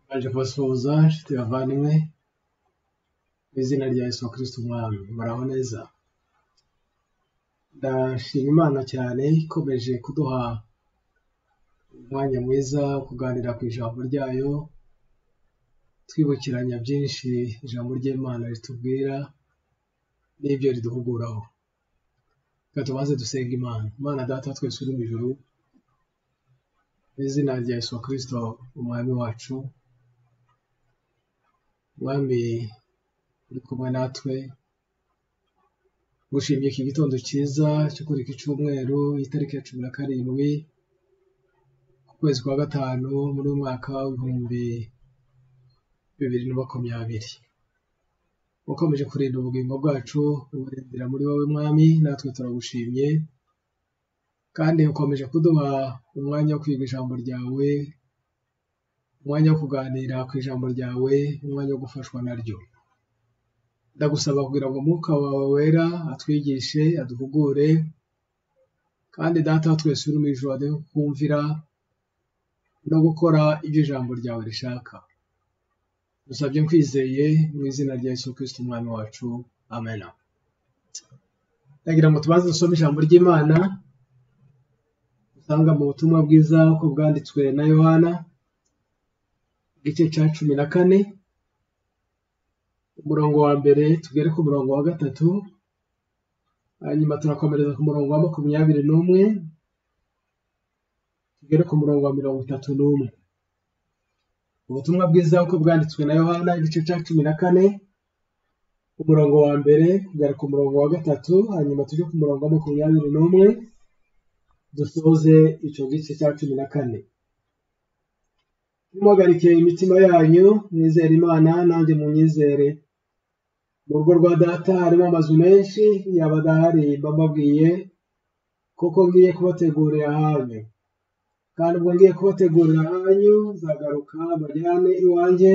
Baje kubasuhuza nshuti bavandimwe mu izina rya Yesu Kristo Umwami, muraho neza. Ndashima Imana cyane ikomeje kuduha umwanya mwiza wo kuganira ku ijambo ryayo, twibukiranya byinshi ijambo ry'Imana ritubwira n'ibyo riduhuguraho. Reka tubanze dusenga Imana. Imana Data wa twese uri mu ijuru, mu izina rya Yesu Kristo Umwami wacu, Mwami uri kumwe natwe, gushimye iki gitondo cyiza cyo kuri iki cyumweru, itariki ya 17 ku kwezi kwa gatanu muri uyu mwaka w'2020. Ukomeje kurinda ubugingo bwacu, uburindira muri wowe Mwami, natwe turagushimye, kandi ukomeje kuduha umwanya wo kwiga ijambo ryawe, umwanya wo kuganira ku ijambo ryawe, umwanya wo gufashwa naryo. Ndagusaba kugira ngo umwuka wawe wera atwigishe, aduhugure, kandi Data wa twese uri mu ijuru aduhe kumvira no gukora ibyo ijambo ryawe rishaka. Dusabye nkwizeye mu izina rya Yesu Kristo Umwami wacu, amen. Ndagira ngo tubanze dusome ijambo ry'Imana usanga mu butumwa bwiza uko bwanditswe na Yohana, igice cya 14, umurongo wa mbere tugere ku murongo wa 3, hanyuma turakomereza ku murongo wa 21 tugere ku murongo wa 31. Ubutumwa bwiza uko bwanditswe na Yohana, igice cya 14, umurongo wa mbere kugera ku murongo wa 3, hanyuma tujye ku murongo wa 21 dusoze icyo gice cya 14. Ntimuhagarike imitima yanyu, mwizere Imana nanjye munyizere. Mu rugo rwa Data harimo amazu menshi, yaba adahari mba mbabwiye, kuko ngiye kubategurira ahanyu. Kandi ubwo ngiye kubategurira ahanyu, nzagaruka mbajyane iwanjye,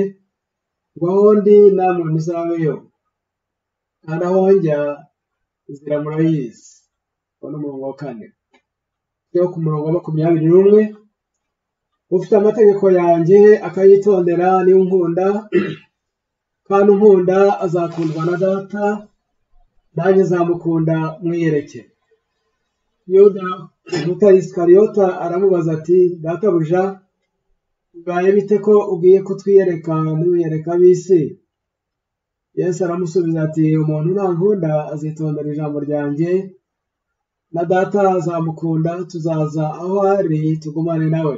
ngo aho ndi namwe muzabeyo. Kandi aho njya inzira murayizi. Uwo ni umurongo wa 4. Tujye ku murongo wa 21. Ufite amategeko yanjye akayitondera niwe unkunda, kandi unkunda azakundwa na Data, nanjye nzamukunda mwiyereke. Yuda utari Isikariyota aramubaza ati, Databuja, bibaye bite ko ugiye kutwiyereka ntiwiyereka ab'isi? Yesu aramusubiza ati, umuntu nankunda azitondera ijambo ryanjye, na Data azamukunda, tuzaza aho ari tugumane nawe.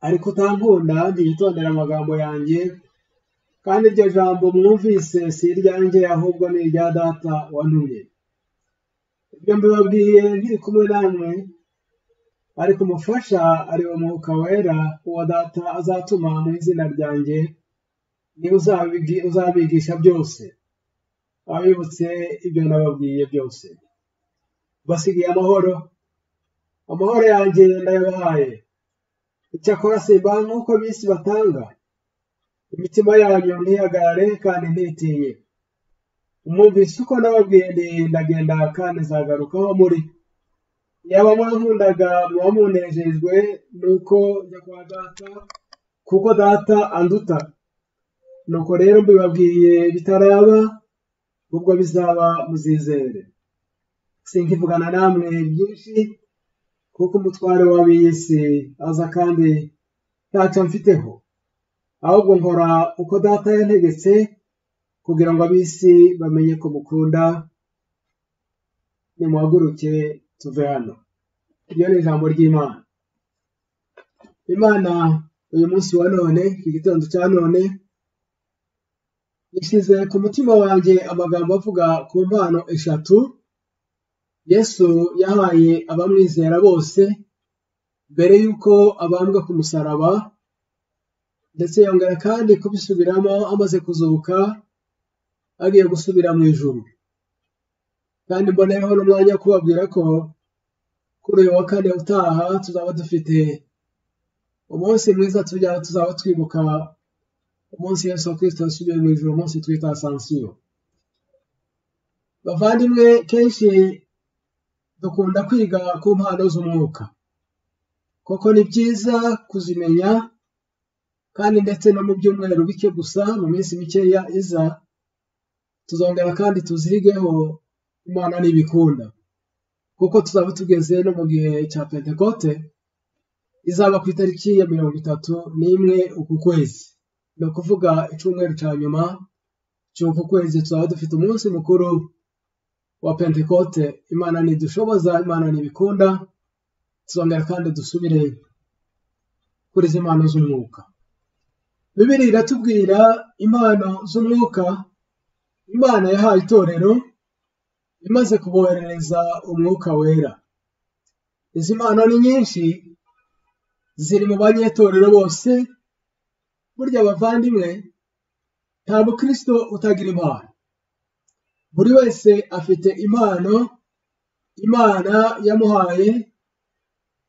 Ariko utankunda ntiyitondera amagambo yanjye, kandi iryo jambo mwumvise si iryanjye, ahubwo ni irya Data wantumye. Ibyo mbibabwiye nkiri kumwe namwe, ariko umufasha ari we Mwuka Wera, uwo Data azatuma mu izina ryanjye, niwe uzabigisha byose, abibutse ibyo nababwiye byose. Basigiye amahoro, amahoro yanjye ndayabahaye. Icyakora simbaha nk'uko ab'isi batanga. Imitima yanyu ntihagarare kandi ntitinye. Mwumvise uko nababwiye nti ndagenda kandi nzagaruka aho muri. Yaba mwankundaga muba munejejwe nuko njya kwa Data, kuko Data anduta. Nuko rero mbibabwiye bitaraba, ubwo bizaba muzizere. Sinkivugana namwe byinshi, kuko umutware w'ab'iyi si aza kandi ntacyo mfiteho, ahubwo nkora uko Data yantegetse, kugira ngo ab'isi bamenye ko mukunda. Nimuhaguruke tuve hano. Iryo ni ijambo ry'Imana. Imana uyu munsi wa none, iki gitondo cya none, yashyize ku mutima wanjye amagambo avuga ku mpano 3 Yesu yahaye abamwizera bose mbere y'uko abambwa ku musaraba, ndetse yongera kandi kubisubiramo amaze kuzuka agiye gusubira mu ijuru. Kandi mboneyeho n'umwanya wo kubabwira ko kuri uyu wa kane utaha tuzaba dufite umunsi mwiza, tuzaba twibuka umunsi Yesu Kristo yasubiye mu ijuru, umunsi twita Asansiyo. Bavandimwe, kenshi dukunda kwiga ku mpano z'umwuka, koko ni byiza kuzimenya. Kandi ndetse no mu byumweru bike gusa, mu minsi mikeya iza, tuzongera kandi tuzigeho Imana nibikunda, kuko tuzaba tugeze no mu gihe cya Pentekote izaba ku itariki ya 31 uku kwezi. Ni ukuvuga icyumweru cya nyuma cy'uku kwezi tuzaba dufite umunsi mukuru wa Pentekote. Imana nidushoboza, Imana nibikunda, tuzongera kandi dusubire kuri izi mpano z'umwuka. Bibiliya iratubwira impano z'umwuka Imana yahaye itorero imaze kuboherereza umwuka wera. Izi mpano ni nyinshi, ziri mu banyetorero bose. Burya abavandimwe, nta mukristo utagira impano. Buri wese afite impano Imana yamuhaye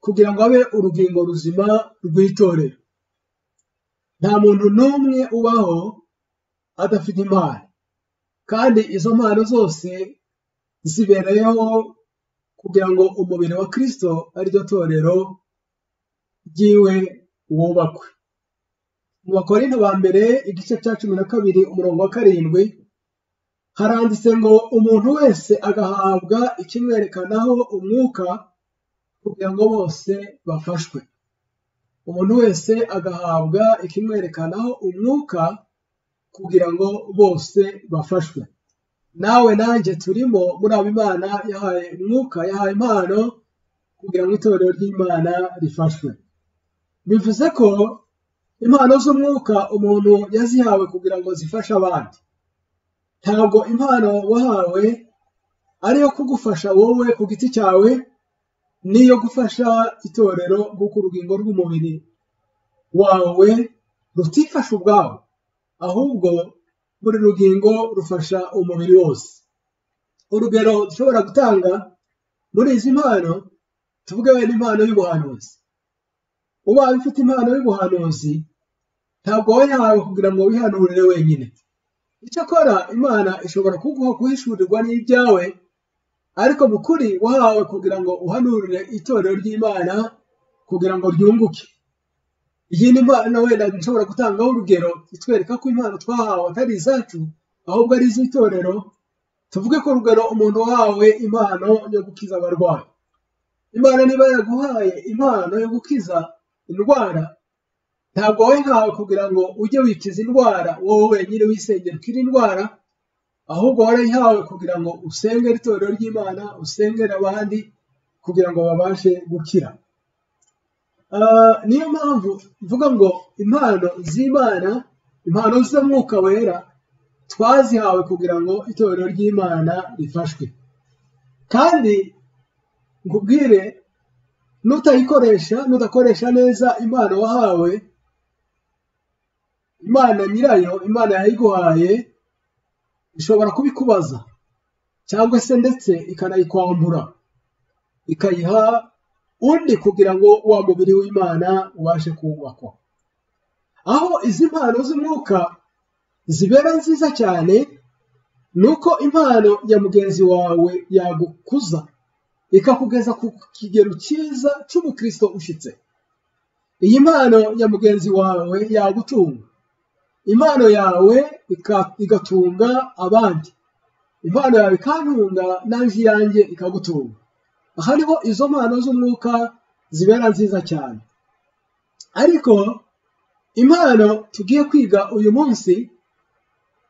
kugira ngo abe urugingo ruzima rw'itorero. Nta muntu n'umwe ubaho adafite impano, kandi izo mpano zose zibereyeho kugira ngo umubiri wa Kristo, ariryo torero ryiwe, wubakwe. Mu Bakorinto ba mbere igice cya 12 umurongo wa 7 haranditse ngo umuntu wese agahabwa ikimwerekanaho umwuka kugira ngo bose bafashwe. Umuntu wese agahabwa ikimwerekanaho umwuka kugira ngo bose bafashwe. Nawe nanjye turimo muri abo Imana yahaye umwuka, yahaye impano kugira ngo itorero ry'Imana rifashwe. Bivuze ko impano z'umwuka umuntu yazihawe kugira ngo zifashe abandi. Ntabwo impano wahawe ari iyo kugufasha wowe ku giti cyawe, n'iyo gufasha itorero, kuko urugingo rw'umubiri wawe rutifasha ubwawe, ahubwo buri rugingo rufasha umubiri wose. Urugero dushobora gutanga muri izi mpano, tuvuge wenda impano y'ubuhanuzi. Ubaye ufite impano y'ubuhanuzi, ntabwo wayihawe kugira ngo wihanurire wenyine. Icyakora Imana ishobora kuguha guhishurirwa n'ibyawe, ariko mu kuri wahawe kugira ngo uhanurire itorero ry'Imana kugira ngo ryunguke. Iyi ni impano wenda nshobora gutangaho urugero itwereka ko impano twahawe atari izacu, ahubwo ari iz'itorero. Tuvuge ko urugero umuntu wahawe impano yo gukiza abarwayi. Imana niba yaraguhaye impano yo gukiza indwara, ntabwo wayihawe kugira ngo ujye wikiza indwara wowe wenyine wisengera ukira indwara, ahubwo warayihawe kugira ngo usengere itorero ry'Imana, usengere abandi kugira ngo babashe gukira. Niyo mpamvu mvuga ngo impano z'Imana, impano z'umwuka wera, twazihawe kugira ngo itorero ry'Imana rifashwe. Kandi nkubwire, nutayikoresha, nudakoresha neza impano wahawe, Imana nyirayo, Imana yayiguhaye, ishobora kubikubaza cyangwa se ndetse ikanayikwambura, ikayiha undi kugira ngo wa mubiri w'Imana ubashe kubakwa. Aho izi mpano z'umwuka zibera nziza cyane, ni uko impano ya mugenzi wawe yagukuza ikakugeza ku kigero cyiza cy'umukristo ushyitse. Iyi mpano ya mugenzi wawe yagutunga, impano yawe igatunga abandi, impano yawe ikantunga, nanjye iyanjye ikagutunga. Aha niho izo mpano z'umwuka zibera nziza cyane. Ariko impano tugiye kwiga uyu munsi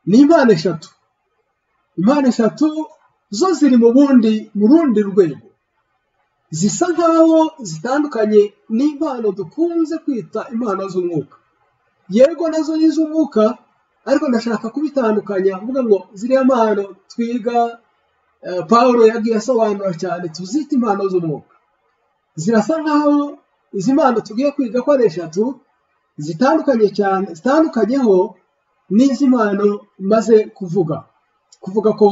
ni impano eshatu. Impano eshatu zo ziri mu rundi rwego, zisa nkaho zitandukanye n'impano dukunze kwita impano z'umwuka. Yego nazo ni iz'umwuka, ariko ndashaka kubitandukanya mvuga ngo ziriya mpano twiga, Pawulo yagiye asobanura cyane, tuzita impano z'umwuka. Zirasa nkaho izi mpano tugiye kwiga ko ari eshatu zitandukanye cyane, zitandukanyeho n'izi mpano maze kuvuga ko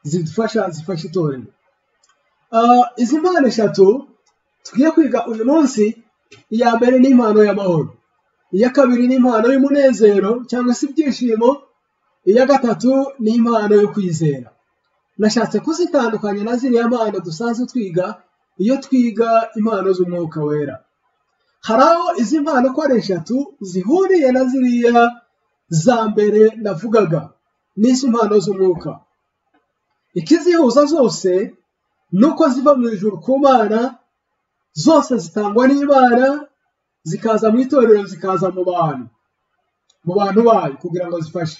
zidufasha, zifasha itorero. Izi mpano eshatu tugiye kwiga uyu munsi, iya mbere ni impano y'amahoro, iya kabiri ni impano y'umunezero cyangwa se ibyishimo, iya gatatu ni impano yo kwizera. Nashatse kuzitandukanya na ziriya mpano dusanzwe twiga iyo twiga impano z'umwuka wera. Hari aho izi mpano uko ari eshatu zihuriye na ziriya za mbere navugaga, n'izi mpano z'umwuka. Ikizihuza zose ni uko ziva mu ijuru ku Mana, zose zitangwa n'Imana, zikaza mu itorero, zikaza mu bantu, mu bantu bayo kugira ngo zifashe.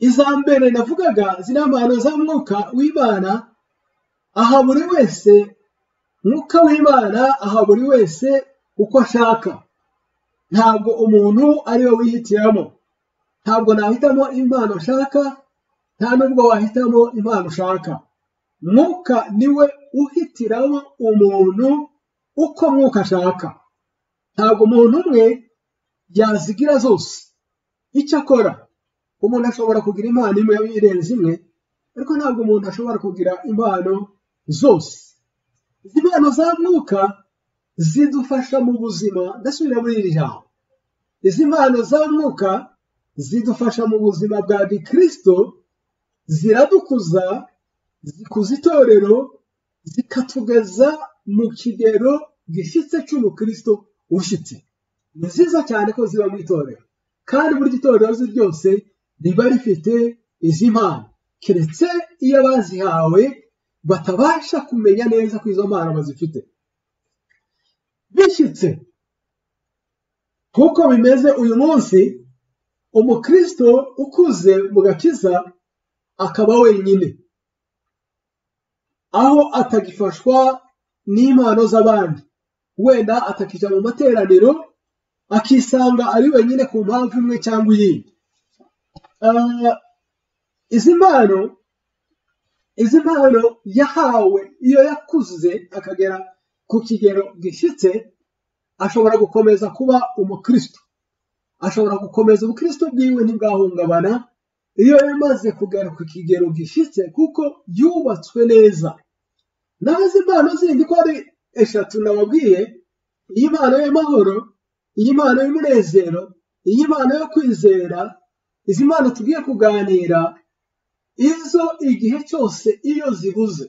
Iza mbere navugaga ziriya mpano za mwuka w'Imana, aha buri wese mwuka w'Imana aha buri wese uko ashaka. Ntabwo umuntu ari we wihitiramo. Ntabwo nahitamo impano nshaka, nta nubwo wahitamo impano ushaka. Mwuka niwe uhitiramo umuntu uko mwuka ashaka. Ntabwo umuntu umwe yazigira zose. Icyo akora, umuntu ashobora kugira impano imwe irenze imwe, ariko ntabwo umuntu ashobora kugira impano zose. Izi mpano za mwuka zidufasha mu buzima. Ndasubira muri iri jambo. Izi mpano za mwuka zidufasha mu buzima bwa gikristo, ziradukuza, zikuza itorero, zikatugeza mu kigero gishyitse cy'umukristo ushyitse. Ni nziza cyane ko ziba mu itorero, kandi buri itorero ryose riba rifite izi mpano, keretse iyo abazihawe batabasha kumenya neza ko izo mpano bazifite. Bishyitse nk'uko bimeze uyu munsi, umukristo ukuze mu gakiza akaba wenyine, aho atagifashwa n'impano z'abandi, wenda atakijya mu materaniro, akisanga ari wenyine ku mpamvu imwe cyangwa iyindi. Izi mpano yahawe iyo yakuze akagera ku kigero gishyitse, ashobora gukomeza kuba umukristo, ashobora gukomeza ubukristo bwiwe ntibwahungabana iyo yamaze kugera ku kigero gishyitse, kuko yubatswe neza. Naho izi mpano zindi ko ari eshatu nababwiye, iyi mpano y'amahoro, iyi mpano y'umunezero, iyi mpano yo kwizera, izi mpano tugiye kuganira, izo igihe cyose iyo zibuze,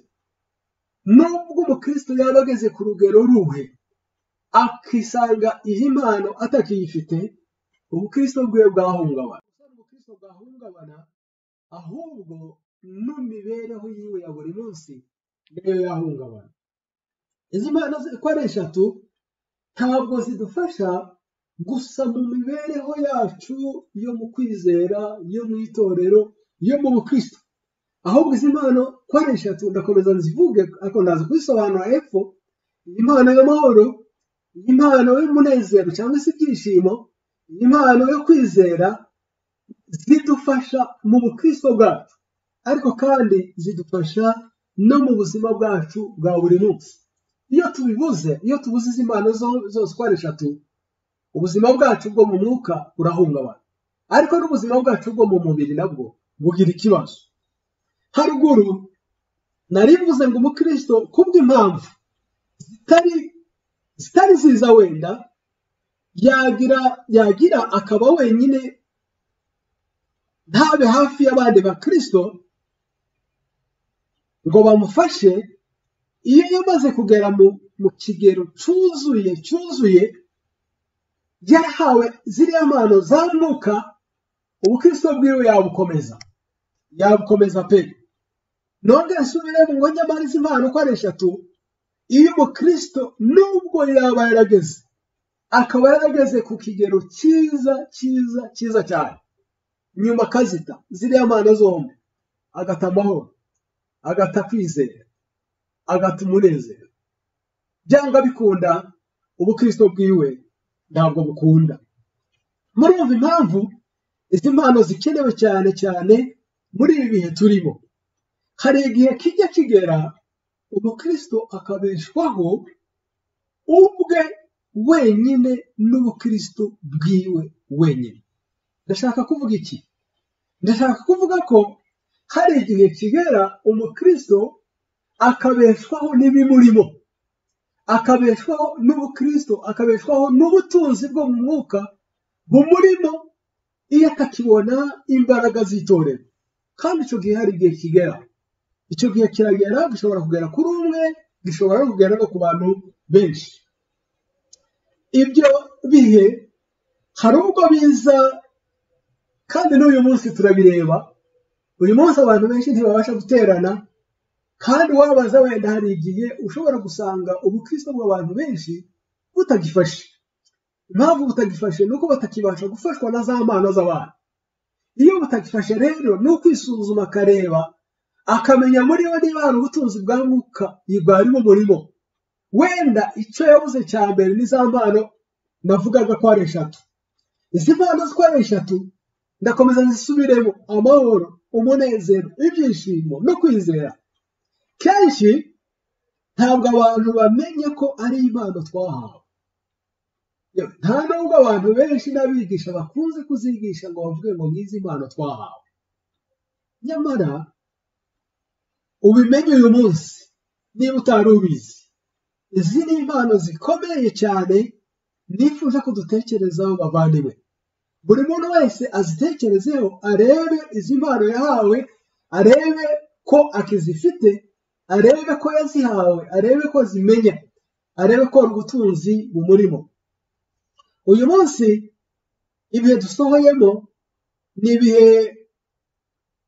nubwo umukristo yaba ageze ku rugero ruhe, akisanga iyi mpano atakiyifite, ubukristo bwe bwahungabana. Ubukristo bwahungabana, ahubwo n'imibereho yiwe ya buri munsi niyo yahungabana. Izi mpano uko ari eshatu ntabwo zidufasha gusa mu mibereho yacu yo mu kwizera, yo mu itorero, yo mu bukristo, ahubwo izi mpano uko ari eshatu ndakomeza nzivuge, ariko ndaza kuzisobanura hepfo. Iyi mpano y'amahoro, iyi mpano y'umunezero cyangwa se ibyishimo, iyi mpano yo kwizera, zidufasha mu bukristo bwacu, ariko kandi zidufasha no mu buzima bwacu bwa buri munsi. Iyo tubibuze, iyo tubuze izi mpano zose uko ari eshatu, ubuzima bwacu bwo mu mwuka burahungabana, ariko n'ubuzima bwacu bwo mu mubiri nabwo bugira ikibazo. Haruguru narivuze ngo umukristo kubw'impamvu zitari ziza wenda yagira akaba wenyine, ntabe hafi y'abandi bakristo ngo bamufashe. Iyo yamaze kugera mu kigero cyuzuye, yarahawe ziriya mpano za mwuka, ubukristo bwiwe yabukomeza pe. Nongere nsubiremo ngo nyamara izi mpano uko ari eshatu, iyo umukristo nubwo yaba yarageze, akaba yarageze ku kigero cyiza cyiza cyiza cyane, nyuma akazita ziriya mpano zombi, agata amahoro, agata kwizera, agata umunezero, byanga bikunda ubukristo bwiwe ntabwo bukunda. Murumva impamvu izi mpano zikenewe cyane cyane muri ibi bihe turimo. Hari igihe kijya kigera umukristo akabeshwaho ubwe wenyine n'ubukristo bwiwe wenyine. Ndashaka kuvuga iki? Ndashaka kuvuga ko hari igihe kigera umukristo akabeshwaho n'ibimurimo, akabeshwaho n'ubukristo, akabeshwaho n'ubutunzi bwo mu mwuka bumurimo, iyo atakibona imbaraga z'itorero. Kandi icyo gihe hari igihe kigera, icyo gihe kiragera, gishobora kugera kuri umwe, gishobora no kugera no ku bantu benshi. Ibyo bihe hari ubwo biza, kandi n'uyu munsi turabireba. Uyu munsi abantu benshi ntibabasha guterana, kandi wabaza wenda hari igihe ushobora gusanga ubukristo bw'abantu benshi butagifashe. Impamvu butagifashe ni uko batakibasha gufashwa na za mpano z'abantu. Iyo butagifashe rero ni ukwisuzuma akareba, akamenya muri we niba hari ubutunzi bwa mwuka bwari bumurimo. Wenda icyo yabuze cya mbere ni za mpano navugaga ko ari eshatu. Izi mpano ziko ari eshatu ndakomeza nzisubiremo: amahoro, umunezero, ibyishimo no kwizera. Kenshi ntabwo abantu bamenya ko ari impano twahawe. Nta nubwo abantu benshi n'abigisha bakunze kuzigisha ngo bavuge ngo ngizi impano twahawe. Nyamara ubimenye uyu munsi niba utari ubizi, izi ni impano zikomeye cyane nifuza ko dutekerezaho bavandimwe. Buri muntu wese azitekerezeho, arebe izi mpano yahawe, arebe ko akizifite, arebe ko yazihawe, arebe ko zimenya, arebe ko ubutunzi bumurimo. Uyu munsi ibihe dusohoyemo ni ibihe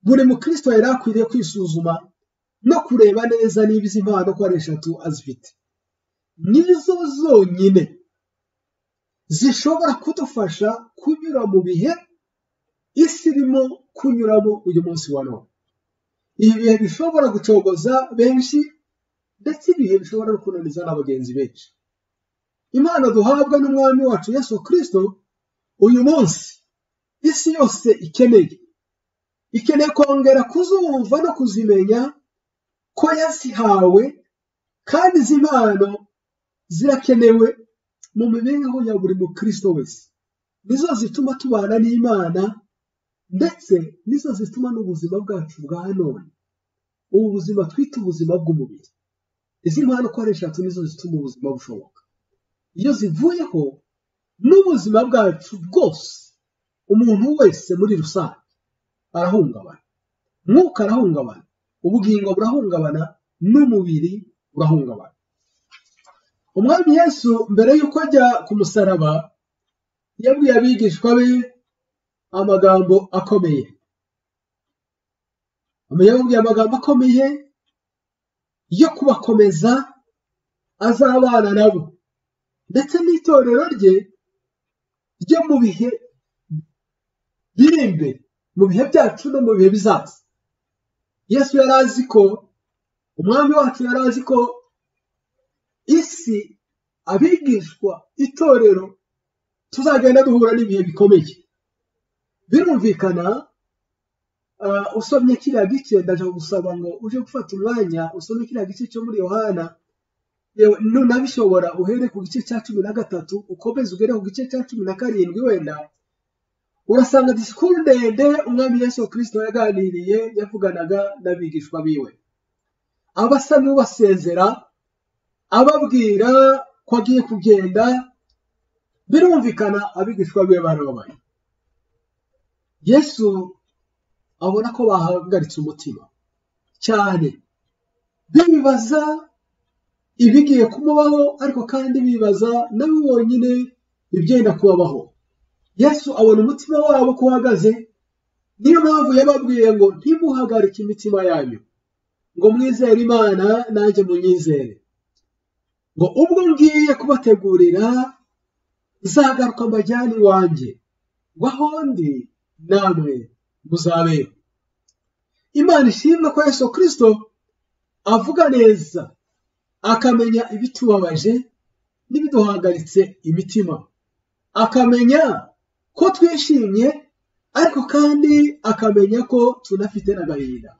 buri mukristo yari akwiriye kwisuzuma no kureba neza niba izi mpano ko ari eshatu azifite. Nizo zonyine zishobora kudufasha kunyura mu bihe isi irimo kunyuramo uyu munsi wa none. Ibi bihe bishobora gucogoza benshi, ndetse ibihe bishobora no kunaniza na bagenzi benshi. Impano duhabwa n'Umwami wacu Yesu Kristo uyu munsi isi yose ikeneye, ikeneye kongera kuzumva no kuzimenya ko yazihawe, kandi izi mpano zirakenewe mu mibereho ya buri mukristo wese. Nizo zituma tubana n'Imana, ndetse nizo zituma n'ubuzima bwacu bwa none, ubu buzima twita ubuzima bw'umubiri. Izi mpano uko ari eshatu nizo zituma ubuzima bushoboka. Iyo zivuyeho n'ubuzima bwacu bwose, umuntu wese muri rusange arahungabana, mwuka arahungabana, ubugingo burahungabana, n'umubiri urahungabana. Umwami Yesu mbere y'uko ajya ku musaraba yabwiye abigishwa be amagambo akomeye. Yababwiye amagambo akomeye yo kubakomeza, azabana nabo ndetse n'itorero rye ryo mu bihe biri imbere, mu bihe byacu no mu bihe bizaza. Yesu yari azi ko, Umwami wacu yari azi ko isi, abigishwa, itorero tuzagenda duhura n'ibihe bikomeye. Birumvikana, usomye kiriya gice, ndaje gusaba ngo uje gufata umwanya usome kiriya gice cyo muri Yohana, nunabishobora uhere ku gice cya 13 ukomeze ugere ku gice cya 17. Wenda urasanga disikuru ndende Umwami Yesu Kristo yaganiriye, yavuganaga n'abigishwa biwe, abasa n'ubasezera, ababwira ko agiye kugenda. Birumvikana abigishwa biwe barababaye. Yesu abona ko bahagaritse umutima cyane, bibaza ibigiye kumubaho, ariko kandi bibaza nabo bonyine ibyenda kubabaho. Yesu abona umutima wabo ko uhagaze, niyo mpamvu yababwiye ngo ntimuhagarike imitima yanyu, ngo mwizere Imana nanjye munyizere, ngo ubwo ngiye kubategurira nzagaruka mbajyane iwanjye, ngo aho ndi namwe muzabeho. Imana ishimwe ko Yesu Kristo avuga neza, akamenya ibitubabaje n'ibiduhagaritse imitima, akamenya ko twishimye, ariko kandi akamenya ko tunafite n'agahinda.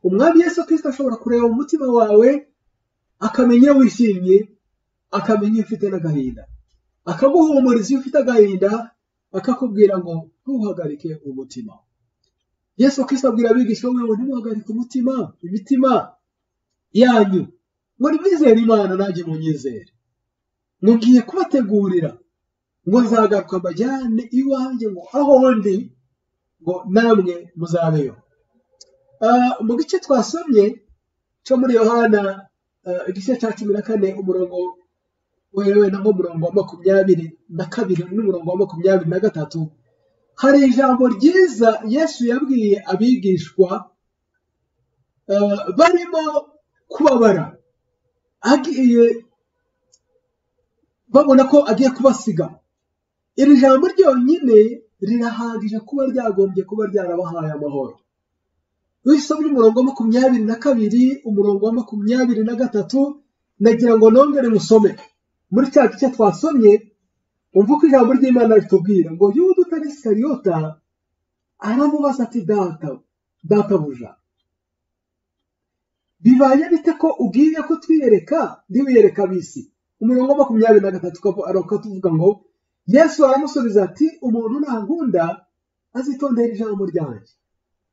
Umwami Yesu Kristo ashobora kureba umutima wawe, akamenya iyo wishimye, akamenya iyo ufite n'agahinda, akaguhumuriza iyo ufite agahinda, akakubwira ngo ntuhagarike umutima. Yesu Kristo abwira abigishwa be ngo ntimuhagarike umutima, imitima yanyu, ngo nimwizere Imana nanjye munyizere, ngo ngiye kubategurira, ngo nzagaruka mbajyane iwanjye, ngo aho ndi ngo namwe muzabeyo. Mu gice twasomye cyo muri Yohana igice cya 14 umurongo Wewe na nk'umurongo wa 22 n'umurongo wa 23, hari ijambo ryiza Yesu yabwiye abigishwa barimo kubabara, agiye babona ko agiye kubasiga. Iri jambo ryonyine rirahagije kuba ryagombye kuba ryarabahaye amahoro. Wisomye umurongo wa 22, umurongo wa 23, nagira ngo nongere musome muri cya gice twasomye, umva uko ijambo ry'Imana ritubwira ngo Yuda utari Isikariyota aramubaza ati data, databuja, bibaye bite ko ugiye kutwiyereka ntiwiyereka ab'isi? Umurongo wa 23 ukatuvuga ngo Yesu aramusubiza ati umuntu nankunda azitondera ijambo ryanjye,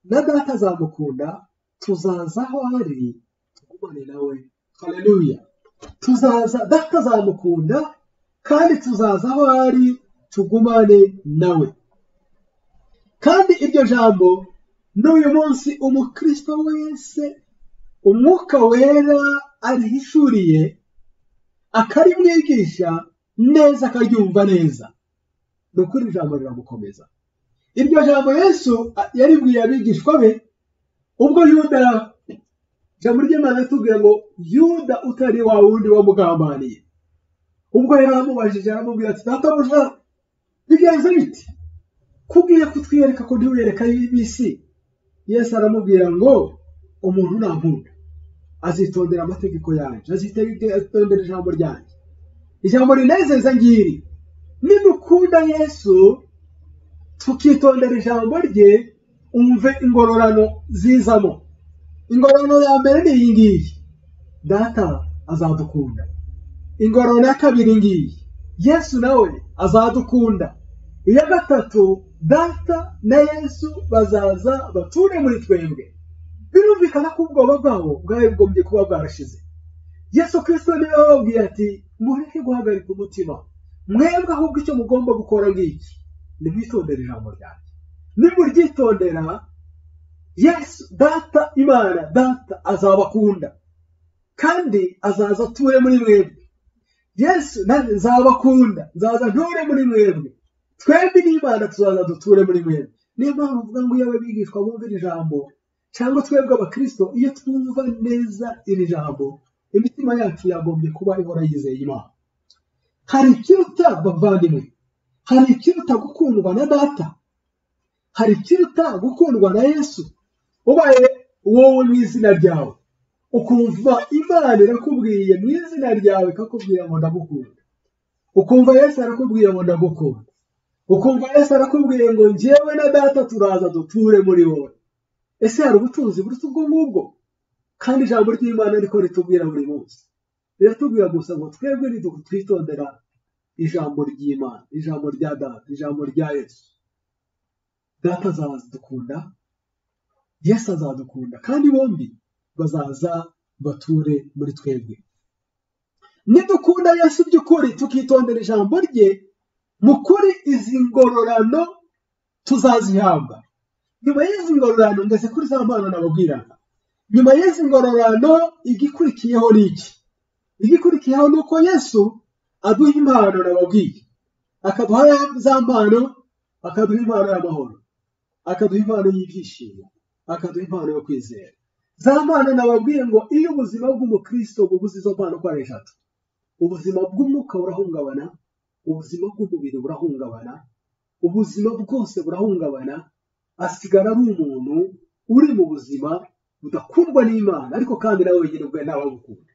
na data azamukunda, tuzaza aho ari tugumane nawe. Haleluya! Tuzaza, data azamukunda kandi tuzaza aho ari tugumane nawe. Kandi iryo jambo n'uyu munsi umukristo wese umwuka wera arihishuriye akarimwigisha neza, akaryumva neza, ni ukuri ijambo riramukomeza. Iryo jambo Yesu yaribwiye abigishwa be ubwo Yuda, ijambo ry'Imana ritubwira ngo Yuda utari wa wundi wamugambaniye, ubwo yari amubajije aramubwira ati databuja, bigenze biti kubwiye kutwiyereka ko ntiwiyereka ab'isi? Yesu aramubwira ngo umuntu nankunda azitondera amategeko yanjye, azitondera ijambo ryanjye. Ijambo rinezeza ngiri, nidukunda Yesu tukitondera ijambo rye, umve ingororano zizamo. Ingororano ya mbere ni iyi ngiyi, data azadukunda. Ingororano ya kabiri ngiyi, Yesu nawe azadukunda. Iya gatatu, data na Yesu bazaza bature muri twebwe. Birumvikana ko ubwoba bwabo bwari bugombye kuba bwarashize. Yesu Kristo niwe wababwiye ati mureke guhagarika umutima, mwebwe ahubwo icyo mugomba gukora ngiki, nimwitondere ijambo ryanjye. Nimuryitondera, Yesu data, Imana data azabakunda kandi azaza ature muri mwebwe. Yesu nanjye nzabakunda, nzaza nture muri mwebwe, twembi n'Imana tuzaza duture muri mwebwe. Niyo mpamvu uvuga ngo iyo abigishwa bumvira ijambo, cyangwa twebwe abakristo iyo twumva neza iri jambo, imitima yacu yagombye kuba ihora yizeye Imana. Hari ikiruta bavandimwe, hari ikiruta gukundwa na data, hari ikiruta gukundwa na Yesu. Ubaye wowe mu izina ryawe ukumva Imana irakubwiye mu izina ryawe ikakubwira ngo ndagukunda, ukumva Yesu arakubwiye ngo ndagukunda, ukumva Yesu arakubwiye ngo njyewe na data turaza duture muri wowe. Ese hari ubutunzi buruta ubwo ngubwo? Kandi ijambo ry'Imana riko ritubwira buri munsi, riratubwira gusa ngo twebwe twitondera ijambo ry'Imana, ijambo rya data, ijambo rya Yesu. Data azadukunda, Yesu azadukunda, kandi bombi bazaza bature muri twebwe. Nidukunda Yesu by'ukuri tukitondera ijambo rye, mu kuri izi ngororano tuzazihabwa. Nyuma y'izi ngororano, ngeze kuri za mpano nababwiraga, nyuma y'izi ngororano igikurikiyeho ni iki? Igikurikiyeho ni uko Yesu aduha impano nababwiye, akaduha za mpano, akaduha impano y'amahoro, akaduha impano y'ibyishimo, akaduha impano yo kwizera. Za mpano nababwiye ngo iyo ubuzima bw'umukristo bubuze izo mpano uko ari eshatu, ubuzima bw'umwuka burahungabana, ubuzima bw'umubiri burahungabana, ubuzima bwose burahungabana, asigara ari umuntu uri mu buzima budakundwa n'Imana, ariko kandi nawe wenyine ubwe ntawe agukunda.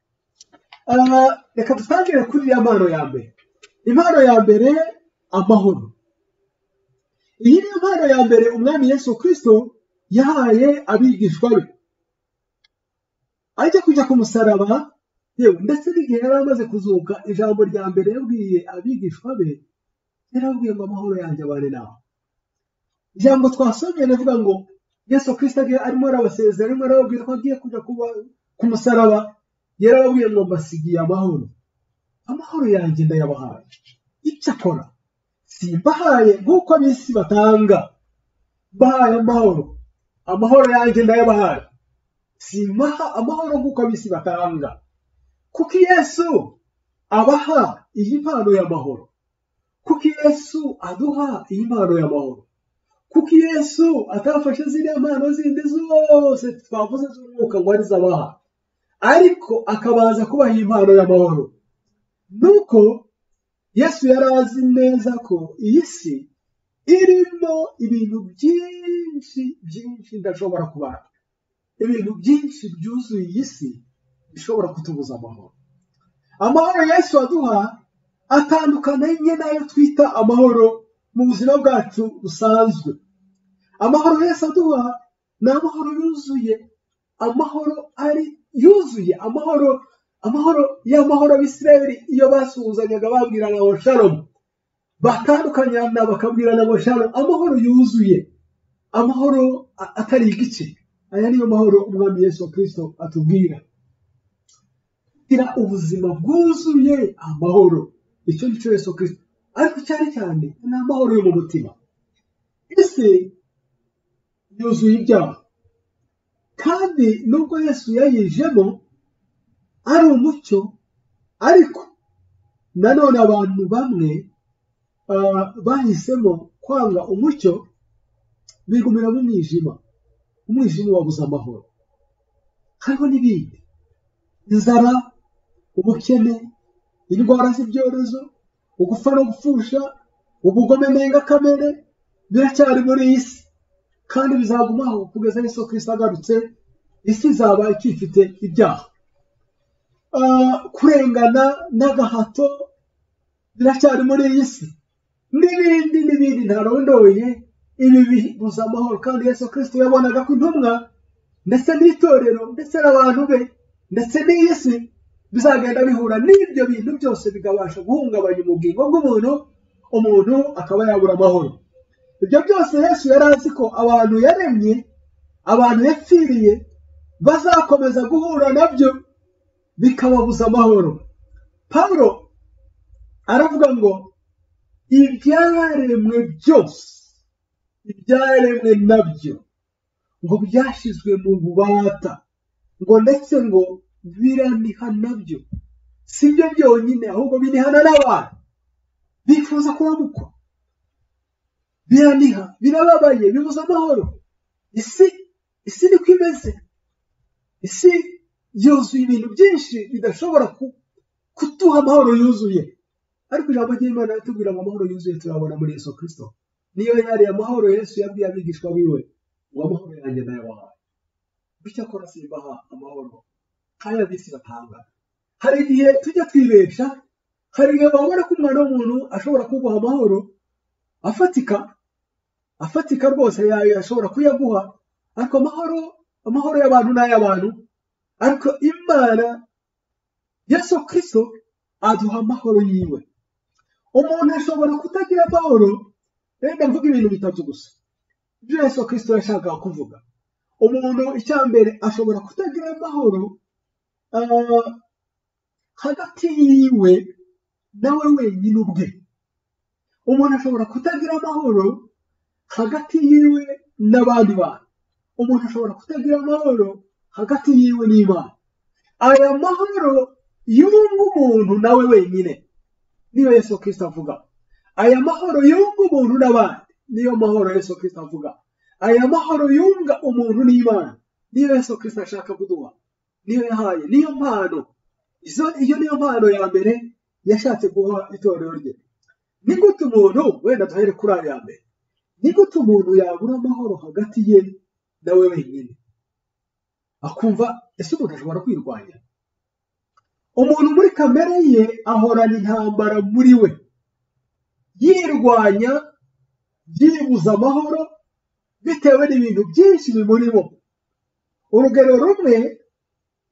Reka dutangire kuri iriya mpano ya mbere. Impano ya mbere, amahoro. Iyi niyo mpano ya mbere Umwami Yesu Kristo yahaye abigishwa be ajya kujya ku musaraba, yewe ndetse n'igihe yari amaze kuzuka, ijambo rya mbere yabwiye abigishwa be, yarababwiye ngo amahoro yanjye abane nawe. Ijambo twasomye rivuga ngo Yesu Kristo arimo arabasezera, arimo arababwira ko agiye kujya ku musaraba, yarababwiye ngo mbasigiye amahoro, amahoro yanjye ndayabahaye, icyakora simbahaye nk'uko ab'isi batanga, mbahaye amahoro, amahoro yanjye ndayabahaye, simbaha amahoro nk'uko ab'isi batanga. Kuko Yesu abaha iyi mpano y'amahoro? Kuki Yesu aduha iyi mpano y'amahoro? Kuki Yesu atafashe ziriya mpano zindi zose twavuze z'umwuka ngo arizo abaha, ariko akabanza kubaha iyi mpano y'amahoro? Nuko Yesu yari azi neza ko iyi si irimo ibintu byinshi byinshi ndashobora kubara, ibintu byinshi byuzuye iyi si bishobora kutubuza amahoro. Amahoro Yesu aduha atandukanye n'ayo twita amahoro mu buzima bwacu busanzwe. Amahoro Yesu aduha ni amahoro yuzuye, amahoro ari yuzuye, amahoro amahoro y'amahoro Abisirayeli iyo basuhuzanyaga babwirana ngo shalom, batandukanyana bakabwirana ngo shalom, amahoro yuzuye, amahoro atari igice. Aya niyo mahoro Umwami Yesu Kristo atubwira. Gira ubuzima bwuzuye amahoro, icyo ni cyo Yesu Kristo. Ariko cyane cyane ni amahoro yo mu mutima. Isi yuzuye ibyaha, kandi nubwo Yesu yayijemo ari umucyo, ariko nanone abantu bamwe bahisemo kwanga umucyo, bigumira mu mwijima. Umwijima wabuze amahoro. Hariho n'ibindi: inzara, ubukene, indwara z'ibyorezo, ugupfa no gupfusha, ubugome ndengakamere biracyari muri iyi si, kandi bizagumaho kugeza Yesu Kristo agarutse. Isi izaba ikifite ibyaha. Kurengana n'agahato biracyari muri iyi si, n'ibindi n'ibindi ntarondoye. Ibi bibuza amahoro. Kandi Yesu Kristo yabonaga ko intumwa ndetse n'itorero ndetse n'abantu be ndetse n'iyi si bizagenda bihura n'ibyo bintu byose, bikabasha guhungabanya ubugingo bw'umuntu, umuntu akaba yabura amahoro. Ibyo byose Yesu yari azi ko abantu yaremye, abantu yapfiriye, bazakomeza guhura nabyo bikababuza amahoro. Pawulo aravuga ngo ibyaremwe byose, ibyaremwe nabyo ngo byashyizwe mu bubata, ngo ndetse ngo biraniha nabyo. Si byo byonyine, ahubwo binihana n'abantu bifuza kuramukwa. Biraniha, birababaye, bibuza amahoro. Isi niko imeze. Isi yuzuye ibintu byinshi bidashobora kutuha amahoro yuzuye. Ariko ijambo ry'Imana ritubwira ngo amahoro yuzuye tuyabona muri Yesu Kristo. Niyo yari amahoro Yesu yabwiye abigishwa biwe ngo amahoro yanjye ndayabahaye, bityo akora simbaha amahoro nk'ayo ab'isi batanga. Hari igihe tujya twibesha, hari igihe babona ko umwana w'umuntu ashobora kuguha amahoro afatika, afatika rwose, ashobora kuyaguha, ariko amahoro y'abantu n'ay'abantu. Ariko Imana Yesu Kristo aduha amahoro yiwe. Umuntu ashobora kutagira amahoro. Reka mvuge ibintu bitatu gusa ibyo Yesu Kristo yashakaga kuvuga. Umuntu icya mbere ashobora kutagira amahoro hagati yiwe nawe wenyine ubwe. Umuntu ashobora kutagira amahoro hagati yiwe n'abandi bantu. Umuntu ashobora kutagira amahoro hagati yiwe n'Imana. Aya mahoro yunga umuntu nawe wenyine niyo Yesu Kristo avuga. Aya mahoro yunga umuntu n'abandi niyo mahoro Yesu Kristo avuga. Aya mahoro yunga umuntu n'Imana niyo Yesu Kristo ashaka kuduha, niyo yahaye, niyo mpano. Iyo niyo mpano ya mbere yashatse guha itorero rye. Ni gute umuntu, wenda duhere kuri ayo ya mbere, ni gute umuntu yabura amahoro hagati ye nawe wenyine? Akumva ese umuntu ashobora kwirwanya? Umuntu muri kamere ye ahorana intambara muri we, yirwanya, yibuza amahoro bitewe n'ibintu byinshi bimurimo. Urugero rumwe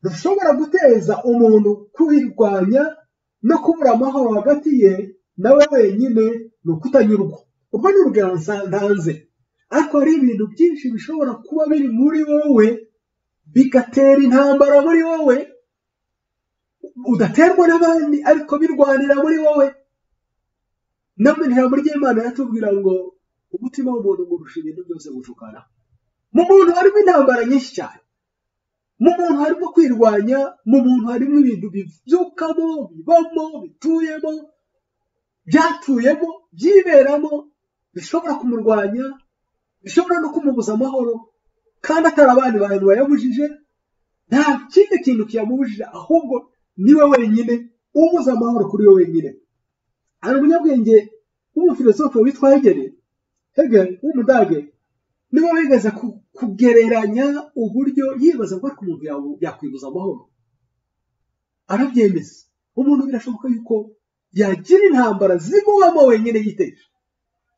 rushobora guteza umuntu kwirwanya no kubura amahoro hagati ye nawe wenyine ni ukutanyurwa. Ubwo ni urugero ntanze, ariko hari ibintu byinshi bishobora kuba biri muri wowe bigatera intambara muri wowe, udaterwa n'abandi ariko birwanira muri wowe. Namwe ijambo ry'Imana yatubwira ngo umutima w'umuntu ngurusha ibintu byose gushukana. Mu muntu harimo intambara nyinshi cyane. Mu muntu harimo kwirwanya, mu muntu harimo ibintu bibyukamo, bibamo, bituyemo, byatuyemo, byiberamo, bishobora kumurwanya, bishobora no kumubuza amahoro, kandi atari abandi bantu bayabujije. Nta kindi kintu kiyamubujije, ahubwo niwe wenyine ubuza amahoro kuri we wenyine. Hari umunyabwenge w'umufilosofe witwa Hegel w'umudage, niwe wigeze kugereranya uburyo yibaza ngo ariko umuntu yakwibuza amahoro. Arabyemeza, umuntu birashoboka yuko yagira intambara zimubamo wenyine yiteje,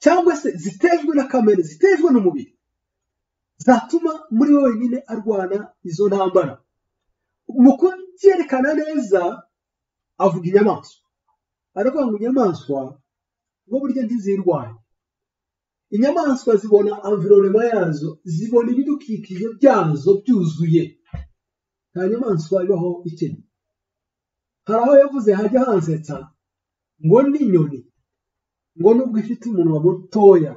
cyangwa se zitejwe na kamere, zitejwe n'umubiri, zatuma muri we wenyine arwana izo ntambara. Mu kubyerekana neza avuga inyamaswa, aravuga ngo inyamaswa ngo burya ntizirwanya. Inyamaswa zibona environnement yazo, zibona ibidukikije byazo byuzuye. Nta nyamaswa ibaho ikennye. Hari aho yavuze hajya hansetsa ngo n'inyoni, ngo nubwo ifite umunwa mutoya,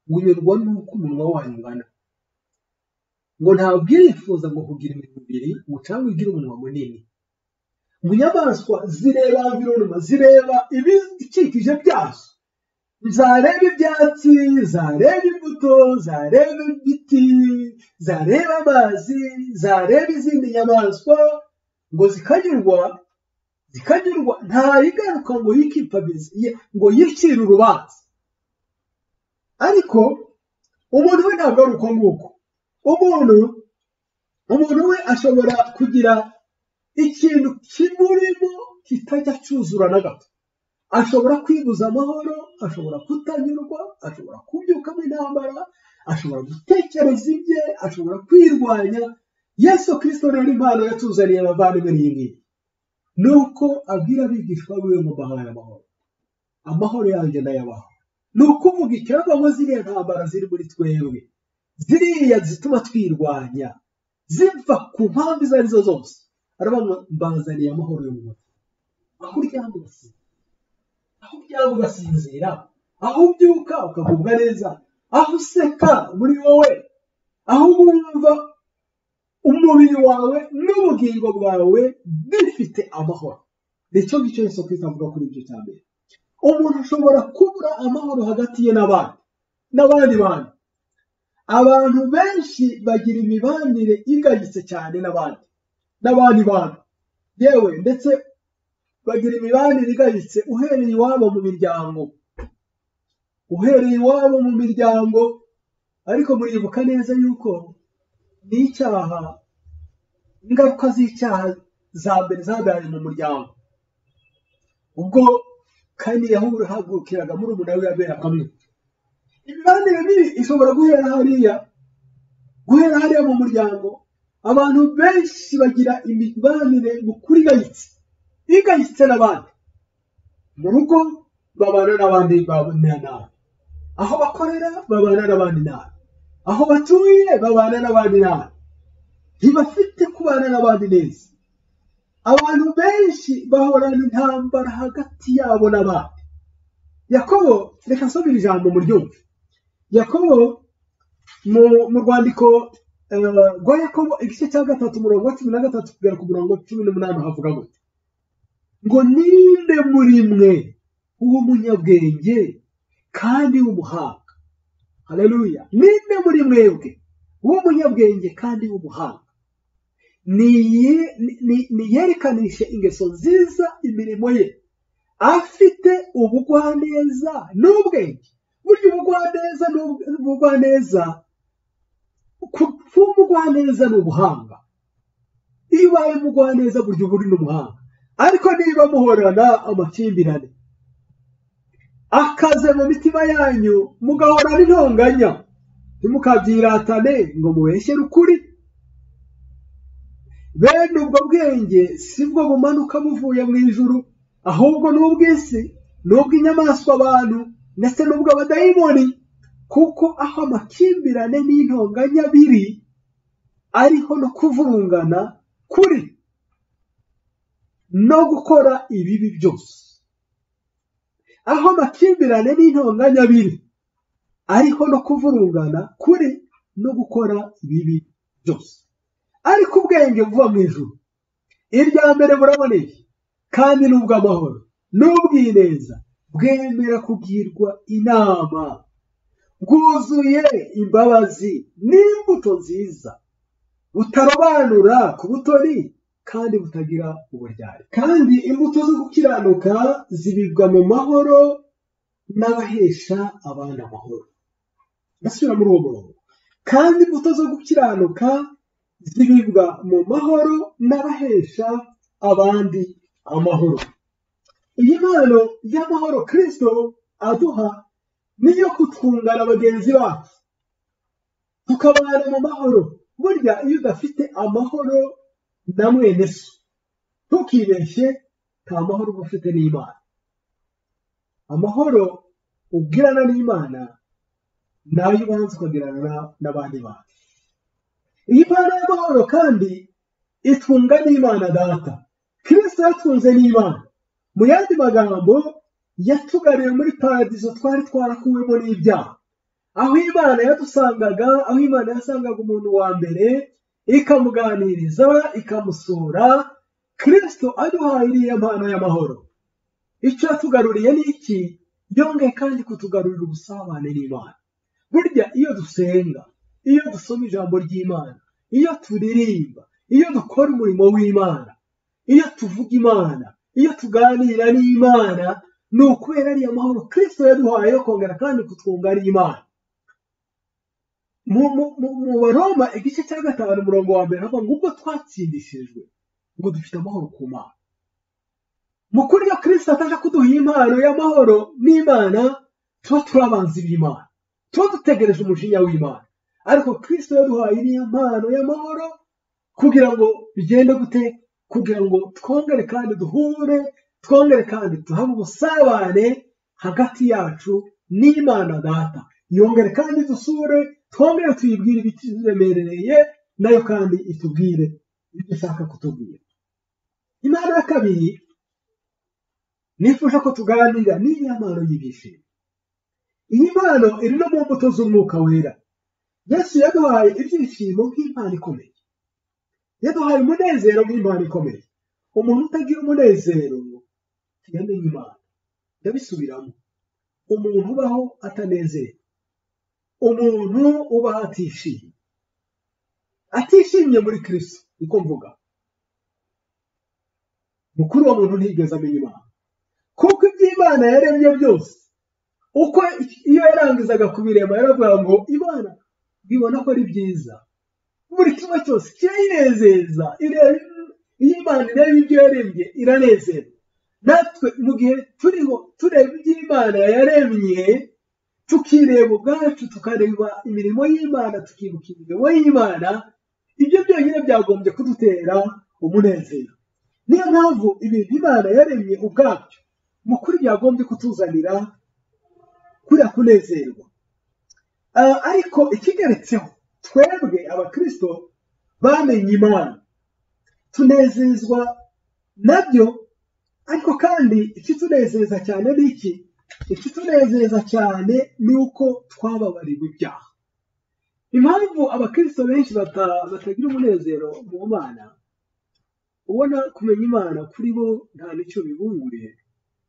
ngo unyurwa n'uko umunwa wayo ungana, ngo ntabwo irifuza ngo kugira iminwa ibiri ngo cyangwa igire umunwa munini. Mu nyamaswa zireba environnement, zireba ibidukikije byazo, zareba ibyatsi, zareba imbuto, zareba ibiti, zareba amazi, zareba izindi nyamaswa, ngo zikanyurwa, nta igaruka ngo yikipabize, ngo yicire urubanza. Ariko umuntu we ntabwo ari uko nguko. Umuntu we ashobora kugira ikintu kimurimo kitajya cyuzura na gato. Ashobora kwibuza amahoro, ashobora kutanyurwa, ashobora kubyukamo intambara, ashobora gutekereza ibye, ashobora kwirwanya. Yesu Kristo rero impano yatuzaniye abavandimwe n'iyi ngiyi, nuko abwira abigishwa biwe ngo mbahaye amahoro, amahoro yanjye ndayabaha. Ni ukuvuga icyo ziriya ntambara ziri muri twebwe, ziriya zituma twirwanya, ziva ku mpamvu izo arizo zose, aravuga mbazaniye amahoro yo mu mutima. Aho uryama ugasinzira, aho uryama ugasinzira, aho ubyuka ukagubwa neza, aho useka muri wowe, aho wumva umubiri wawe n'ubugingo bwawe bifite amahoro. Nicyo ngicyo Yesu Kristo avuga kuri ibyo cya mbere. Umuntu ashobora kubura amahoro hagati ye n'abandi bantu. Abantu benshi bagira imibanire igayitse cyane n'abandi bantu, yewe ndetse bagira imibanire igayitse uhereye iwabo mu miryango, uhereye iwabo mu miryango. Ariko muribuka neza yuko n'icyaha, ingaruka z'icyaha za mbere zabaye mu muryango, ubwo Kayini yahagurukiraga murumuna we Abeli akamwica. Imibanire mibi ishobora guhera hariya mu muryango. Abantu benshi bagira imibanire mu kuri igayitse n'abandi. Mu rugo babana n'abandi nabi, aho bakorera babana n'abandi nabi, aho batuye babana n'abandi nabi, ntibafite kubana n'abandi neza. Abantu benshi bahorana intambara hagati yabo n'abandi. Yakobo, reka nsomere ijambo muryumve. Yakobo mu rwandiko rwa Yakobo igice cya 3 umurongo wa 13 kugera ku murongo 18 havuga gute? Ngo ninde muri mwe w'umunyabwenge kandi w'umuhanga? Haleluya! Ninde muri mwebwe w'umunyabwenge kandi w'umuhanga niyerekanishe ingeso nziza imirimo ye, afite ubugwaneza n'ubwenge. Burya ubugwaneza n'ubugwaneza, kuba umugwaneza ni ubuhanga. Iyo ubaye umugwaneza burya uba uri n'umuhanga. Ariko niba muhorana amakimbirane akaze mu mitima yanyu, mugahorana intonganya, ntimukabyiratane ngo mubeshyere ukuri. Bene ubwo bwenge sibwo bumanuka buvuye mu ijuru, ahubwo n'ubw'isi, n'ubw'inyamaswa abantu, ndetse n'ubw'abadayimoni. Kuko aho amakimbirane n'intonganya biri, ariho no kuvurungana kuri no gukora ibibi byose. Aho amakimbirane n'intonganya biri, ariho no kuvurungana kuri no gukora ibibi byose. Ariko ubwenge buva mu ijuru, irya mbere buraboneye kandi ni ubw'amahoro n'ubwineza, bwemera kugirwa inama, bwuzuye imbabazi n'imbuto nziza, butarobanura ku butoni kandi butagira uburyarya. Kandi imbuto zo gukiranuka zibibwa mu mahoro n'abahesha abandi amahoro. Ndasubira muri uwo murongo. Kandi imbuto zo gukiranuka zibibwa mu mahoro n'abahesha abandi amahoro. Iyi mpano y'amahoro Kristo aduha niyo kutwungana bagenzi bacu, tukabana mu mahoro. Burya iyo udafite amahoro na mwene so, ntukibeshye, nta mahoro uba ufite n'Imana. Amahoro ugirana n'Imana nayo ubanza ukagirana n'abandi bantu. Iyi mpano y'amahoro kandi itunga n'Imana Data. Kristo yatunze n'Imana. Mu yandi magambo, yatugariye muri paradizo twari twarakuwemo n'ibyaha. Aho Imana yadusangaga, aho Imana yasangaga umuntu wa mbere, ikamuganiriza, ikamusura, Kristo aduhaye iriya mpano y'amahoro. Icyo yatugaruriye ni iki? Yongeye kandi kutugarurira ubusabane n'Imana. Burya iyo dusenga, iyo dusoma ijambo ry'Imana, iyo turirimba, iyo dukora umurimo w'Imana, iyo tuvuga Imana, iyo tuganira n'Imana, ni ukubera ariya mahoro Kristo yaduhaye yo kongera kandi kutwunga n'Imana. Mu Baroma igice cya 5 umurongo wa 1 havuga ngo ubwo twatsindishijwe ngo dufite amahoro ku Mana. Mu kuri iyo Kristo ataje kuduha impano y'amahoro n'Imana, tuba turi abanzi b'Imana, tuba dutegereje umujinya w'Imana. Ariko Kristo yaduhaye iriya mpano y'amahoro kugira ngo bigende gute? Kugira ngo twongere kandi duhure, twongere kandi duhabwe ubusabane hagati yacu n'Imana Data. Yongere kandi dusure, twongere tuyibwire ibituremerereye, nayo kandi itubwire ibyo ishaka kutubwira. Impano ya kabiri nifuje ko tuganira ni impano y'ibyishimo. Iyi mpano iri no mu mbuto z'Umwuka Wera. Yesu yaduhaye ibyishimo nk'impano ikomeye, yaduhaye umunezero nk'impano ikomeye. Umuntu utagira umunezero ntiyamenya Imana. Ndabisubiramo, umuntu ubaho atanezerewe, umuntu ubaho atishimye, atishimye muri Kristo, niko mvuga. Mukuru wa muntu ntiyigeze amenya Imana, kuko iby'Imana yaremye byose, uko iyo yarangizaga kubirema yaravuga ngo Imana bibona ko ari byiza, buri kimwe cyose kirayinezeza. Iyo Imana ireba ibyo yaremye iranezerwa. Natwe mu gihe turiho tureba iby'Imana yaremye, tukireba ubwacu, tukareba imirimo y'Imana, tukibuka imirimo y'Imana, ibyo byonyine byagombye kudutera umunezero. Niyo mpamvu ibintu Imana yaremye ubwabyo mu kuri byagombye kutuzanira kuriya kunezerwa. Ariko ikigeretseho, twebwe abakristo bamenye Imana tunezezwa nabyo. Ariko kandi ikitunezeza cyane ni iki? Ikitunezeza cyane ni uko twababariwe ibyaha. Impamvu abakristo benshi batagira umunezero mu Mana, ubona kumenya Imana kuri bo nta n'icyo bibunguriye.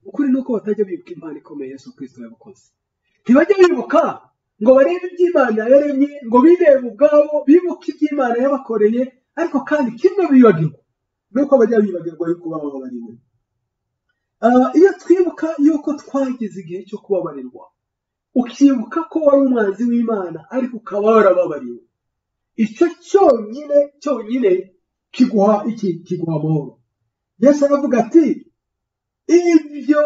Ukuri ni uko batajya bibuka impano ikomeye Yesu Kristo yabakoze. Ntibajya bibuka ngo barebe iby'Imana yaremye, ngo birebe ubwabo, bibuke iby'Imana yabakoreye. Ariko kandi kimwe bibagirwa ni uko bajya bibagirwa yuko bababariwe. Iyo twibuka yuko twagize igihe cyo kubabarirwa, ukibuka ko wari umwanzi w'Imana ariko ukaba warababariwe, icyo cyonyine cyonyine kiguha iki? Kiguha amahoro. Yesu aravuga ati ibyo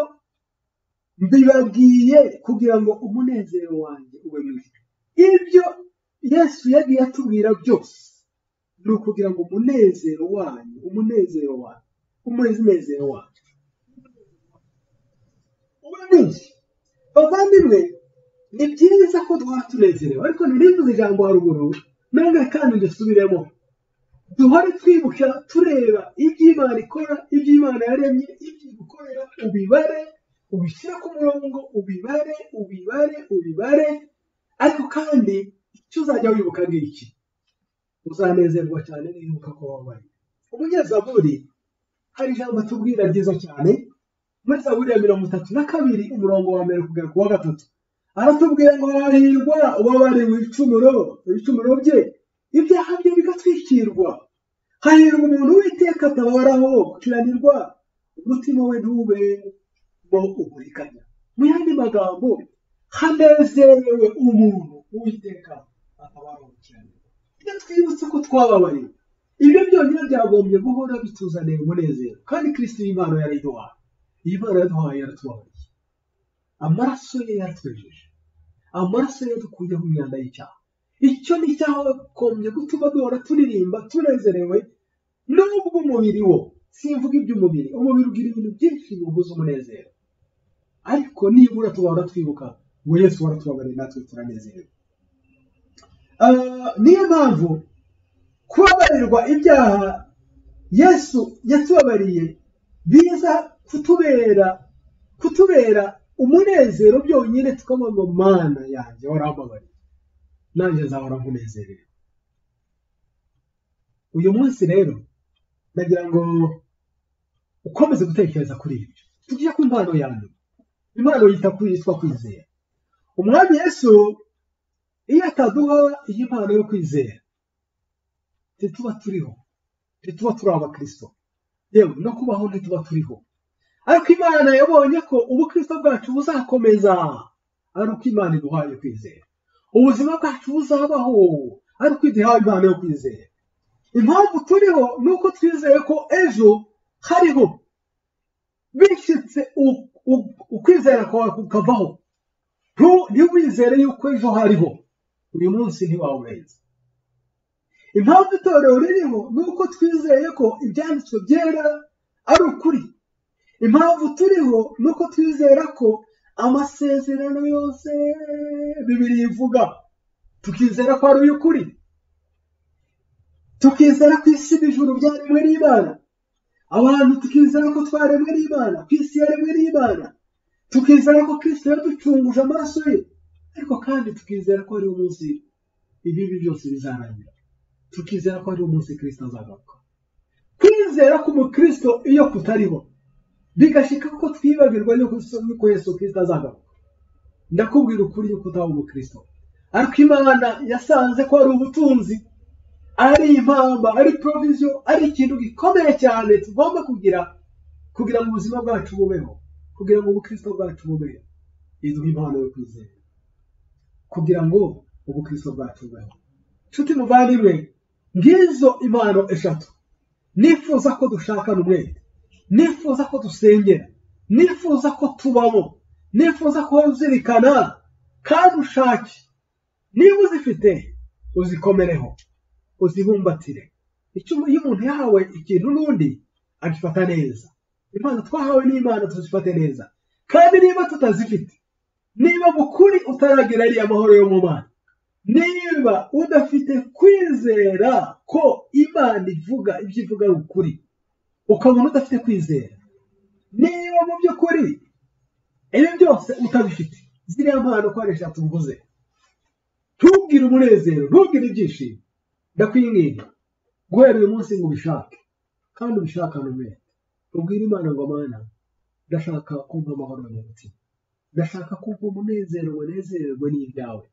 mbibabwiye kugira ngo umunezero wanjye ube mwinshi. Ibyo Yesu yagiye atubwira byose ni ukugira ngo umunezero wanyu, umunezero wanyu, umunezero wanyu ube mwinshi. Bavandimwe, ni byiza ko duhora tunezerewe, ariko ntibivuze ijambo haruguru, nongere kandi dusubiremo. Duhore twibuka, tureba iby'Imana ikora, iby'Imana yaremye, ibyo igukorera, ubibare, ubishyire ku murongo, ubibare, ubibare, ubibare. Ariko kandi icyo uzajya wibuka ni iki? Uzanezerwa cyane nibuka ko wababariwe. Umunyezaburi hari ijambo atubwira ryiza cyane muri Zaburi ya 32 umurongo wa 1 kugera ku wa 3. Aratubwira ngo hahirwa ubabariwe ibicumuro bye, ibyaha bye bigatwikirwa. Hahirwa umuntu Uwiteka atabaraho gukiranirwa, umutima we ntubemo uburiganya. Mu yandi magambo, hanezerewe umuntu Uwiteka atabaraho gukiranirwa. Iyo twibutse ko twababariwe, ibyo byonyine byagombye guhora bituzaniye umunezero. Kandi Kristo iyi mpano yarayiduhaye. Iyi mpano yaduhaye yaratubabariye. Amaraso ye yaratwejeje. Amaraso ye yadukuyeho imyanda y'icyaha. Icyo ni icyagombye gutuma duhora turirimba tunezerewe, nubwo umubiri wo, simvuga iby'umubiri, umubiri ugira ibintu byinshi biwubuza umunezero, ariko nibura tugahora twibuka ngo Yesu waratubabariye natwe turanezerewe. Niyo mpamvu kubabarirwa ibyaha Yesu yatubabariye biza kutubera umunezero byonyine, tukavuga ngo Mana yanjye warambabariye, nanjye nzahora nkunezerewe. Uyu munsi rero ndagira ngo ukomeze gutekereza kuri ibyo. Tujye ku mpano ya nyuma, impano yitwa kwizera. Umwami Yesu iyo ataduha iyi mpano yo kwizera, ntituba turiho, ntituba turi abakristo, yewe no kubaho ntituba turiho. Ariko Imana yabonye ko ubukristo bwacu buzakomeza ari uko Imana iduhaye kwizera. Ubuzima bwacu buzabaho ari uko iduhaye impano yo kwizera. Impamvu turiho ni uko twizeye ko ejo hariho. Bishyitse ukwizera kwawe kukavaho, ntiwizere yuko ejo hariho, uyu munsi ntiwawurenza. Impamvu itorero ririho ni uko twizeye ko ibyanditswe byera ari ukuri. Impamvu turiho ni uko twizera ko amasezerano yose Bibiliya ivuga, tukizera ko ari uy'ukuri, tukizera ko isi n'ijuru byaremwe n'Imana, abantu tukizera ko twaremwe n'Imana, ko isi yaremwe n'Imana, tukizera ko Kristo yaducunguje amaraso ye, ariko kandi tukizera ko ari umunsi ibibi byose bizarangira, tukizera ko ari umunsi Kristo azagaruka. Kwizera k'umukristo iyo kutariho bigashika ko twibagirwa yuko Yesu Kristo azagaruka, ndakubwira ukuri yuko utaba umukristo. Ariko Imana yasanze ko ari ubutunzi, ari impamba, ari provision, ari ikintu gikomeye cyane tugomba kugira kugira ngo ubuzima bwacu bubeho, kugira ngo ubukristo bwacu bubeho. Iduha impano yo kwizera kugira ngo ubukristo bwacu bubeho. Nshuti muvandimwe, ngizo impano eshatu nifuza ko dushakana umwete, nifuza ko dusengera, nifuza ko tubamo, nifuza ko uzirikana kandi ushake. Niba uzifite uzikomereho, uzibumbatire. Iyo umuntu yahawe ikintu n'undi agifata neza. Impano twahawe n'Imana tuzifate neza. Kandi niba tutazifite, niba mu kuri utaragira ariya mahoro yo mu Mana, niba udafite kwizera ko Imana ivuga ibyo ivuga ari ukuri, ukabona udafite kwizera, niba mu by'ukuri ibi byose utabifite, ziriya mpano uko ari eshatu mvuze, ntugire umunezero, ntugire ibyishimo. Ndakwinginga guhera uyu munsi ngo ubishake, kandi ubishakane umwete. Ubwire Imana ngo Mana, ndashaka kumva amahoro mu mutima, ndashaka kumva umunezero ngo nezererwe n'ibyawe,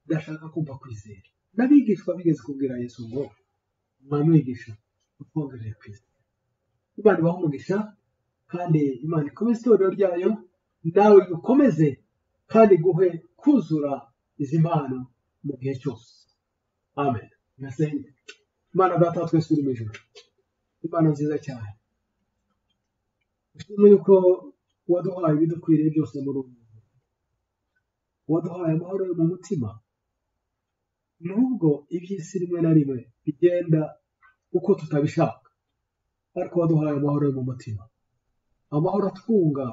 ndashaka kumva kwizera. N'abigishwa bigeze kubwira Yesu ngo mwamwigisha utwongerere kwizera. Imana ibahe umugisha, kandi Imana ikomeze itorero ryayo, nawe ukomeze kandi iguhe kuzura izi mpano mu gihe cyose. Amen. Nasenge. Imana Data wa twese uri mu ijuru, Imana nziza cyane, ushimwe yuko waduhaye ibidukwiriye byose muri ubu buzima, waduhaye amahoro yo mu mutima, nubwo iby'isi rimwe na rimwe bigenda uko tutabishaka, ariko waduhaye amahoro yo mu mutima, amahoro atwunga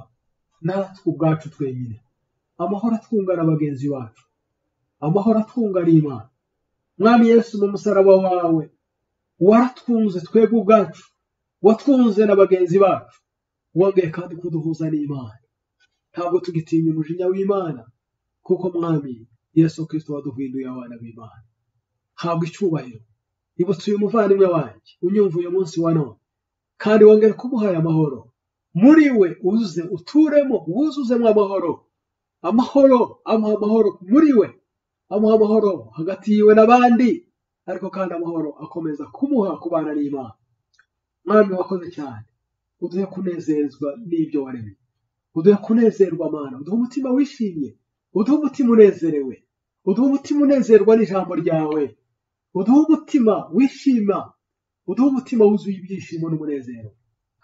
natwe ubwacu twenyine, amahoro atwunga na bagenzi bacu, amahoro atwunga n'Imana. Mwami Yesu, mu musaraba wawe waratwunze twebwe ubwacu, watwunze na bagenzi bacu, wongeye kandi kuduhuza n'Imana. Ntabwo tugitinya umujinya w'Imana, kuko Mwami Yesu Kristo waduhinduye abana b'Imana. Habwa icyubahiro. Ibutse uyu muvandimwe wanjye unyumva uyu munsi wa none, kandi wongere kumuha aya mahoro. Muri we uze uturemo, wuzuzemo amahoro. Amahoro, amuha amahoro muri we, amuha amahoro hagati yiwe n'abandi, ariko kandi amahoro akomeza kumuha kubana n'Imana. Mwami wakoze cyane, uduhe kunezezwa n'ibyo waremye, uduhe kunezerwa Mana, uduhe umutima wishimye, uduhe umutima unezerewe, uduhe umutima unezerwa n'ijambo ryawe, uduhe umutima wishima, uduhe umutima wuzuye ibyishimo n'umunezero.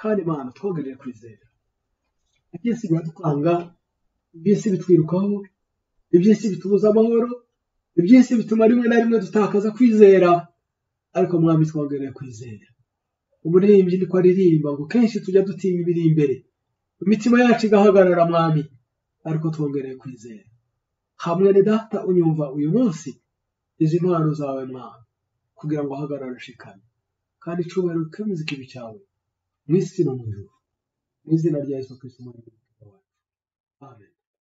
Kandi Mana twongerere kwizera. Iby'isi biradukanga, iby'isi bitwirukaho, iby'isi bitubuza amahoro, iby'isi bituma rimwe na rimwe dutakaza kwizera, ariko Mwami twongerere kwizera. Umuririmbyi niko aririmba ngo kenshi tujya dutinya ibiri imbere, imitima yacu igahagarara Mwami, ariko twongereye kwizera. Hamwe ni Data unyumva uyu munsi, izi ntwaro zawe Mwami, kugira ngo uhagarare ushikamye, kandi icyubahiro gikomeze ikibi cyawe mu isi no mu ijuru. Mu izina rya Yesu Kristo Umwami wacu. Amen.